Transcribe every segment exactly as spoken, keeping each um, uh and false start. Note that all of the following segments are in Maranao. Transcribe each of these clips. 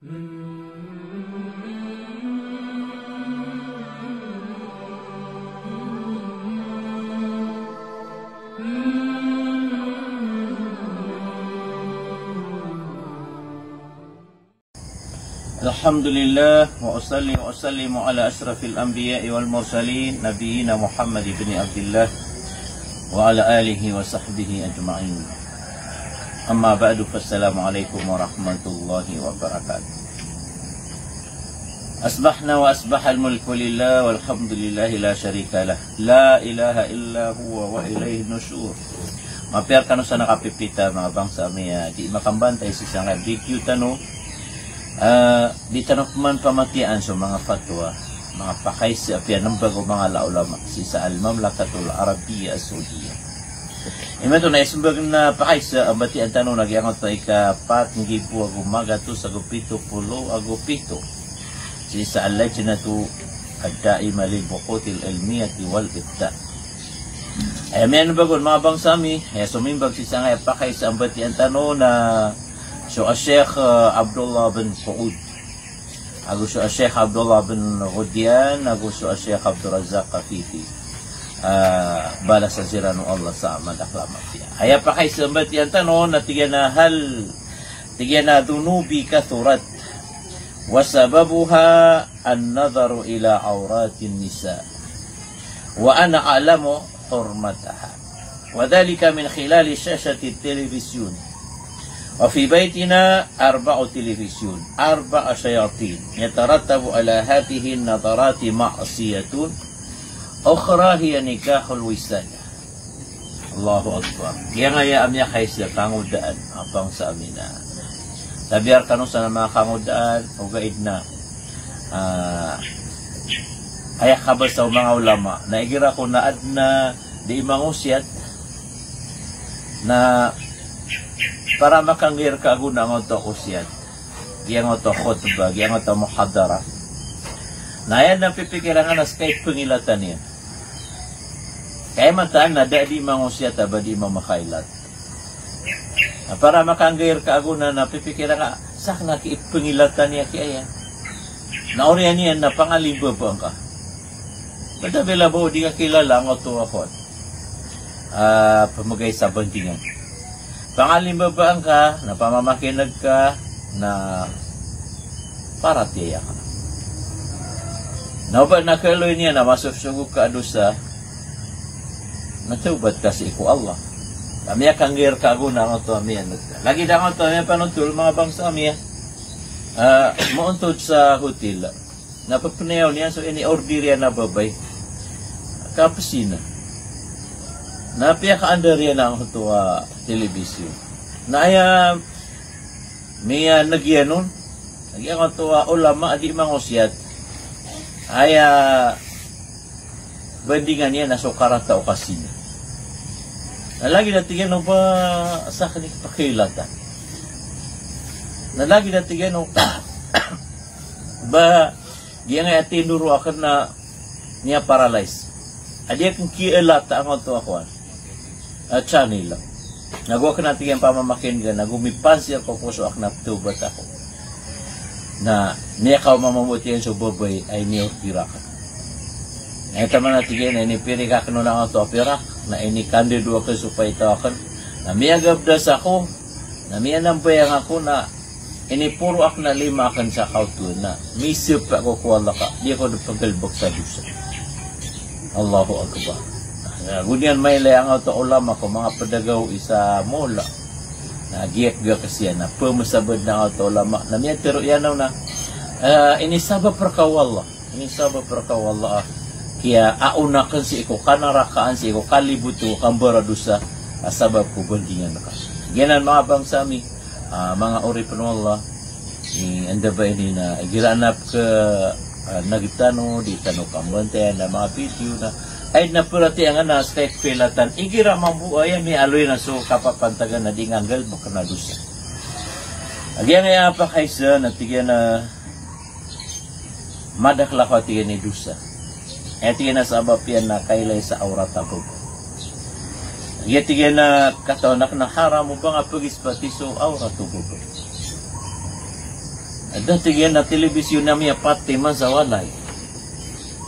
الحمد لله، وأصلي وأسلم على أشرف الأنبياء والمرسلين، نبينا محمد بن عبد الله، وعلى آله وصحبه أجمعين. أما بعد، فالسلام عليكم ورحمة الله وبركاته. أصبحنا وأصبح الملك لله، والحمد لله لا شريك له، لا إله إلا هو وإليه النشور. Mapiya rkano sa na kapipita, manga bangsa mi, a di makambantay sii sangkai a video tano. A, di tano pman pamatiyaan so manga fatwa, manga pakaisa a piyanmbag o manga ulama sii sa Al-Mamlakatul Arabiyyah As-Saudiyyah. Imanto na ismbag na pakaisa a mbatiyaan tano na giyangkoto a ika pat nggibo ago magatos ago pito polo ago pito sii sa Al-Lajnatu Ad-Da'imah lil Buhuthil Ilmiyyati wal Ifta. Aya miyanmbag on, manga bangsa mi, aya somimbag sii sangkai a pakaisa a mbatiyaan tano na so a Sheikh, a, Abdullah bin Saud, ago so a Sheikh Abdullah bin Ghudyan, ago so a Sheikh Abdul Razzaq Afifi. A, balasan siran o Allah sa madakl a mapiya. Aya pakaisa a mbatiyaan tano na tig iyan a hal, tig iyan a dhunubi kathurat, wa sababuha an-nadharu ila awratin nisa, wa ana a'lamu hurmataha, wa dhalika min khilali shashati televizyon. Wa fi baytina arba'u televizyon, arba'a shayatin, yatarattabu ala hadhihi an-nadharati ma'siyatun ukhra hiya nikahul wisada. Allahu Akbar. Giyangkaya a miyakaisa a kangodaan a bangsa mi na. Tabiya rkano sa na manga kangodaan, ogaid na, a, aya kabasa o manga ulama na igira ko na adn a di mangosiyat na para makanggay rka ago na angkoto a kosiyat, giyangkoto a khutbah, giyangkoto a muhadara. Na aya na pipikiran ka na ska i pngilatan iyan. Kaya mataan na da di mangosiyat a ba di mamakailat. Na para makanggay rka ago na, na pipikiran ka, sakn a ki pngilatan iyan ki aya. Na oriyan iyan na pangalimbabaan ka. Bada bila ba o di ka kilala angkoto a kowan, a, pmgay sa bandingan. Pangalimbabaan ka, na pamamakin'g ka, na paratiyaya ka. Na oba na kaaloy niyan na masosogo ka a dosa, na tawbat ka sii ko Allah. Na miyakanggay rka ago na angkoto a miyan'g ka. Lagid angkoto a miyapanothol, manga bangsa mi, a, maontod sa hotel. Na pphayawn iyan so ini-order iyan a babay. Kapsina. Na piyakaandar iyan angkoto a telebisyon. Na aya miyan'g iyan on, lagid angkoto a ulama a di mangosiyat. Aya bandingan iyan na so karata o kasina. Na lagid a tig iyan o ba sakn i pakailatan. Na lagid a tig iyan o ba giyangkaya a tindoro akn na miyaparalyze. A di akn kiilata angkoto a kowan, a channel. Na go akn a tig iyan pamamakin'gan, na go mipansi ko poso akn a pthawbat ako. Na miyakaoma mambo tig iyan so babay a ini-order akn. Na aya taman a tig iyan na inipirik akn on angkoto a pirak, na inikandado akn so paitaw akn. Na miyagabdas ako, na miyanambayang ako, na iniporo akn a lima akn sa kaoto na misapa ako ko Allah ka di ako dn pnggalbk sa dosa. Allahu Akbar. Na go niyan mailay angkoto a ulama ko manga pdagaw i sa mall. Na giyakgiyaks iyan na pmsabad angkoto a ulama. Na miyatharo iyan on na, a, inisabap rka o Allah. Inisabap rka o Allah a kiyaaon akn sii ko kanarakaan, sii ko kalibot o kambaradosa a sabap ko bandingan ka. Giyanan, manga bangsa mi, a, manga oripn o Allah, i anda ba ini na igira a pk, a, nagtano, di tano kambantayan a manga video na, ay na paratiyaya ngka na ska i pkailatan, igira mambo aya miyaaloy na so kapapantagan a di ngka nggalbkn a dosa. Giyangkaya a pakaisa na tig iyan a madakl ako a tig iyan i dosa. Aya tig iyan a sabap iyan na kailay sa awrat a babay. Aya tig iyan a katawan akn a haram o ba ngka pgisbati so awrat o babay. Da tig iyan na telebisyon a miyapatiman sa walay.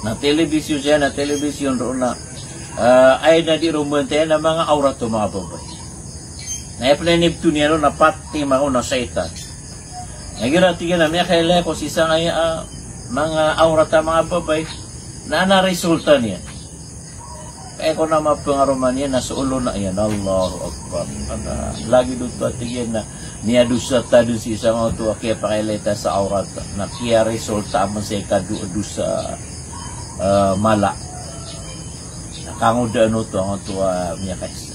Na telebisyon siya, na telebisyon roo na, ah, aya na di roo mbantayan na manga awrat o manga babay. Na aya pn a inibto niyan on na patima on na shaytan. Na igira tig iyan a miyakailay ako sii sangkaya, ah, manga awrat a manga babay, na ana resulta niyan. Kay ko na mapangaroma niyan na so olo na iyan, Allahu Akbar. Ana, lagid oto a tig iyan na miyadosa ta dn sii sangkoto a kiyapakailay ta sa awrat. Na kiyaresulta man sa ikadowa a dosa, eh, mala. Na kangodaan oto angkoto a miyakaisa.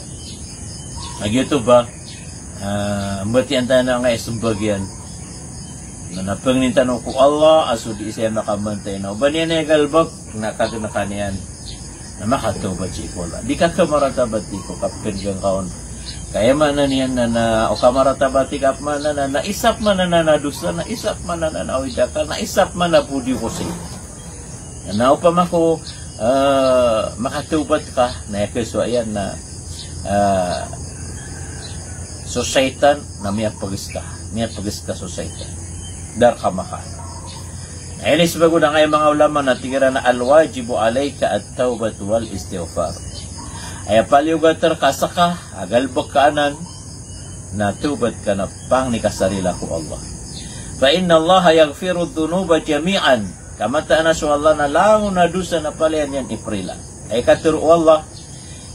Na giyoto ba, ah, mbatiyan tano angkaya smbag iyan. Na, na pangnin tano ko Allah a so dii saya makabantay na o ba niyan aya galbk, na kagnakan iyan. Na makatawbat sii ko Allah. Di ka kamaratabat sii ko kapnggan ka on. Kaya maana niyan na, na o kamaratabat sii ka pman na, na, na isa pman na, na, na dosa, na isa pman na, na, na awid akal, na isa pman na bodi ko sii. Na opama ko, eh, makatawbat ka, na aya kasowa iyan na, eh, so shaytan na miyapgs ka, miyapgs ka so shaytan. Da rka maka. Na inismbag on angkaya manga ulama na tig iran a al-wajibu alayka at-tawbatu wal-istighfar. Aya paliyogat rka ska a galbk ka anan, na tawbat ka na pangni ka sa rila ko Allah. Fa innallaha yaghfiru dhunuba jami'an. Ka mataan a so Allah na langon a dosa na palaya niyan iprila. Aya katharo o Allah,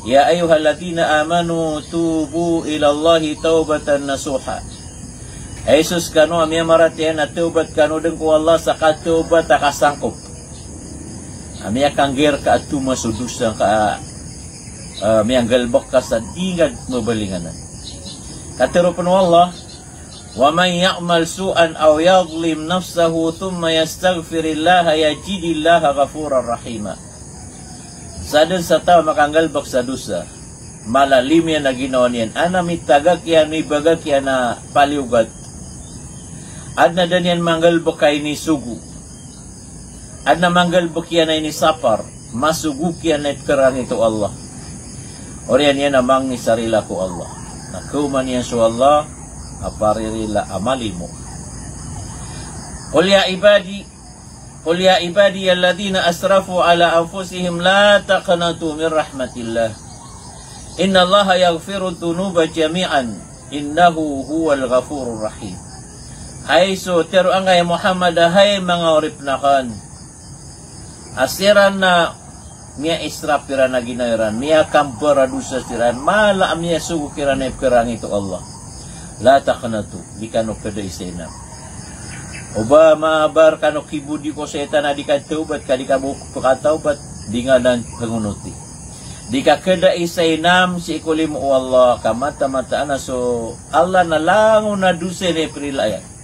"Ya ayyuhalladhina amanu tubu ilallahi tawbatan nasuha." Hay so skano a miyamaratiyaya, na tawbat kano dn ko Allah sa katawbat a kasangkop. A miyakanggiir ka a toma so dosa ka, ah, miyanggalbk ka sa di ngka mabalingan. Katharo pn o Allah, "Wa man ya'mal su'an aw yadhlim nafsahu thumma yastaghfirillaha yajidillaha ghafuran rahima." Sadn sa taw a makanggalbk sa dosa, mala limo iyan a ginawa niyan, adn a mitagak iyan, mibagak iyan a paliyogat. Adn a da niyan manggalbk a inisogo. Adn a manggalbk iyan a inisapar, masogok iyan a ipkharangit o Allah. Oriyan iyan a mangni sa rila ko Allah. Na kaoma niyan so Allah a paririla a malimo. Qul ya ibadi, qul ya ibadiyalladhina asrafu ala anfusihim la taqnatu min rahmatillah. Innallaha yaghfiru dhunuba jami'an. Innahu huwal ghafurur rahim. Hay so, tharo angka ya Muhammad a hay manga oripn akn a siran na miyaisrap iran a ginawa iran, miyakambaradosa siran, mala a miyasogok iran a ipkharangit o Allah. La taqnatu, di kano khadai sa inam. O ba mabar kano kibodi ko shaytan a di ka tawbat, ka di ka bo pkatawbat, di ngka dn pangonoti. Di ka khadai sa inam sii ko limo o Allah, ka mataan-mataan a so Allah na langon a dosa na iprila iyan.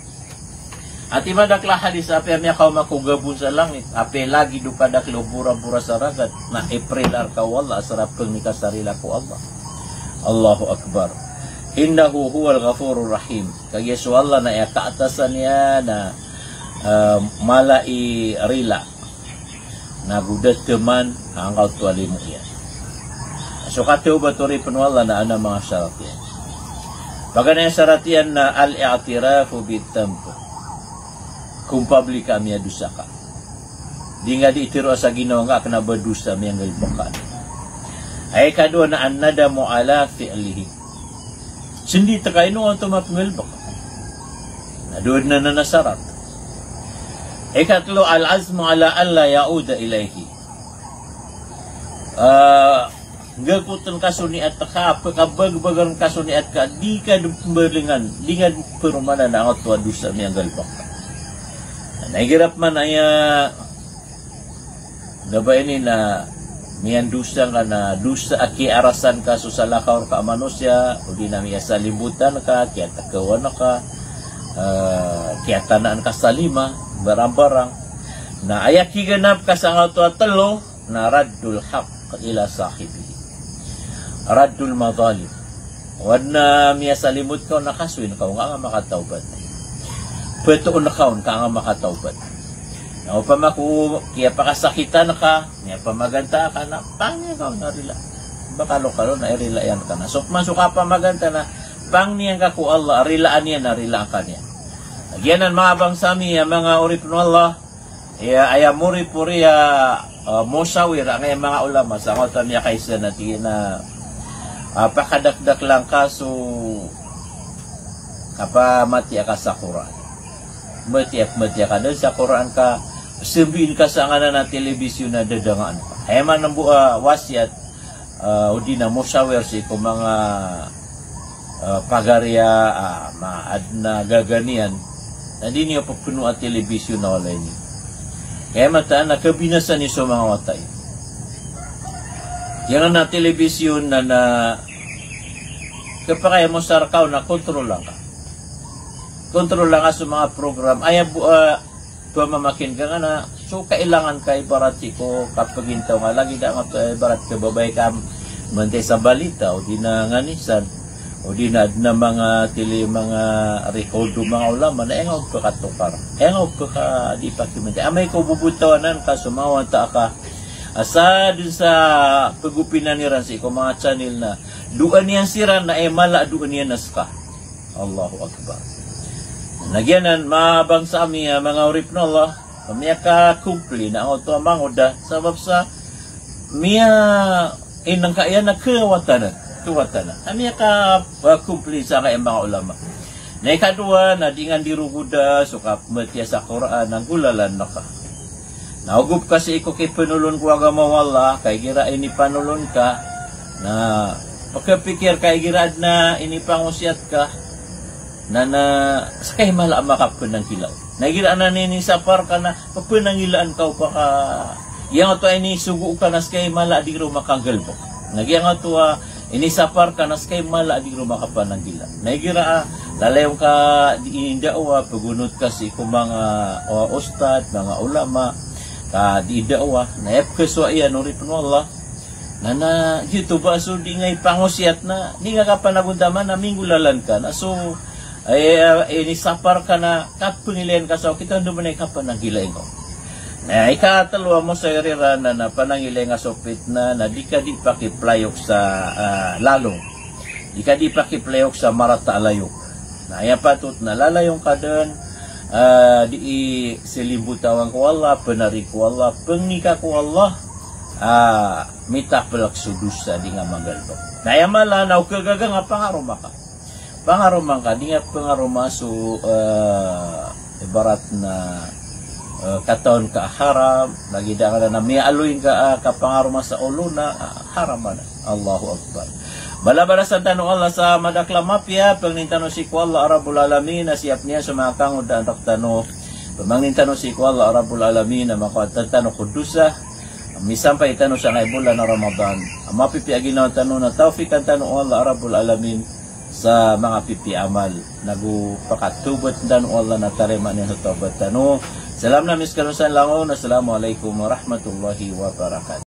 Ati madakl a hadis a apiya miyakaoma ko gabon sa langit, apiya lagid o kadakl o bora-bora sa ragat, na iprila rka o Allah, a sarapeng nika sa rila ko Allah. Allahu Akbar. Innahu huwal ghafurur rahim. Kagiya so Allah na aya kaatasan iyan na, eh, mala i rila. Na go da taman angka oto a limo iyan. So katawbat o oripn o Allah na adn a manga sarat iyan. Paganay a sarat iyan na al-i'tirafu bidh-dhanb. Kompabli ka a miyadosa ka. Di ngka di itharo a sa ginawa ngka a kna ba dosa miyanggalbk ka. Aya ikadowa na an-nadamu ala fi'lihi. Sndit ka ino anto mapnggalbk. Na dowa dn anan a sarat. Ikatlo, al-azmu ala alla ya'uda ilayhi. Ah, nggalbkn ka so niyat ka, pkabagbagan ka so niyat ka, di ka dn pmbalingan, di ngka dn paromanan angkoto a dosa miyanggalbk ka. Na igira pman aya Na ba ini na miyandosa ngka na dosa a kiyaarasan ka so salakaw rka a manosiya, odi na miyasalimbotan ka, kiyatakawan ka, eh, kiyatanaan ka sa lima, barang-barang. Na aya kiganap ka sangkoto a telo, na raddul haqq ila sahibihi. Raddul madhalim. Oway na miyasalimot ka on na kasoyin ka on ka nga makatawbat. Ptoon ka on ka nga makatawbat. Na opama ko kiyapakasakitan ka, miyapamaganta ka na pangni ka on na rila. Ba kalokalo na irila iyan ka na. So opama so kapamaganta na pangni iyan ka ko Allah, rilaan iyan na rilaan ka niyan. Giyanan manga bangsa mi, a manga oripn o Allah, aya, aya moripori a, ah, mosawir angkai a manga ulama sa angkoto a miyakaisa na tig iyan a, ah, pakadakdakla ngka so kapamatiya ka sa Qur'an. Matiya, matiya ka dn sa Qur'an ka, sambiin ka sa nganan a telebisyon a dadangaan. Aya maana bo a wasiyat, ah, odi na mosawir sii ko manga, ah, pagariya, ah, ma-, adn a gaga niyan. Na di niyo pphnoa a telebisyon a walay niyo. Kaya mataan a kabinasa niyo so manga wata iyo. Giyanan a telebisyon na, na kapakay a mosar ka on na kontrola ngka. Kontrola ngka so manga program. Aya bo, ah, pamamakineg ka ngka na so kailangan ka, ibarat sii ko kapagintaw ngka, lagid angkoto, ibarat ka babay ka mantay sa balita, odi na nganin san, odi na adn a manga tele, manga record o manga ulama, na aya ngka bo pkatokar. Aya ngka bo pka, di pakimantay. Amay ka bo bo tawanan ka so manga wata ka, asar dn sa pgopinan iran sii ko manga channel na doan iyan siran na aya mala a doan iyan na ska. Allahu Akbar. Na giyanan, manga bangsa ami, a manga oripn o Allah, a miyaka-complain angkoto a mangoda, sabap sa miya-, inangka iyan a kawatanan, kawatanan. A miyaka-, ah, complain sangkai a manga ulama. Na ikadowa, na di ngka di rogoda so kapmatiya sa Qur'an, na nggolalan ka. Na ogop ka sii ko kipnolon ko agama o Allah, ka igira inipanolon ka, na pkhapikir ka igira adn a inipangosiyat ka, na, na, ska i mala a makapananggila on. Na igira anan inisapar ka na, kapananggilaan ka o paka, giyangkoto a inisogo ka na ska i mala a di ron makanggalbk. Na giyangkoto a inisapar ka na ska i mala a di ron makapananggila. Na igira a lalayon ka di inidaawa, pgonot ka sii ko manga, o, ustad, manga ulama, ka di idaawa, na aya pkhasowa iyan, oripn o Allah. Na, na, giyoto ba so di ngka ipangosiyat na, di ngka kapanagontaman na minggolalan ka na so, eh, inisapar ka na kapangilayan ka sa okit a anda man i kapananggila ingka on. Na ikatlo a mosawir iran na, na panangilay ngka so pitna, na di ka di pakiplayok sa, ah, lalong. Di ka di pakiplayok sa marata a layok. Na aya patot na lalayon ka dn, ah, di i salimbotawang ko Allah, pnari ko Allah, pngni ka ko Allah, ah, mitaplk so dosa, di ngka manggalbk. Na aya mala na o khagaga ngka, pangaroma ka. Pangaroma ngka, di ngka pngaroma so, eh, ibarat na, eh, katawan ka a haram, lagid angkanan a miyaaloy ngka a kapangaroma sa olo na, ah, haram anan. Allahu Akbar. Balabalasan tano o Allah sa madakl a mapiya, pangnin tano sii ko Allah a Rabbul Alamin, a siyap niyan so manga kangodaan rktano. Pamangnin tano sii ko Allah a Rabbul Alamin, a makawatan tano ko dosa, misampay tano sangkai a bolan a Ramadan. A mapipiya a ginawa tano na tawfiqan tano o Allah a Rabbul Alamin sa manga pipiya a amal. Nago pakatawbat tano o Allah na tarimaan iyan so tawbat tano. Salam na miskano san langon. Assalamu alaikum warahmatullahi wabarakatuh.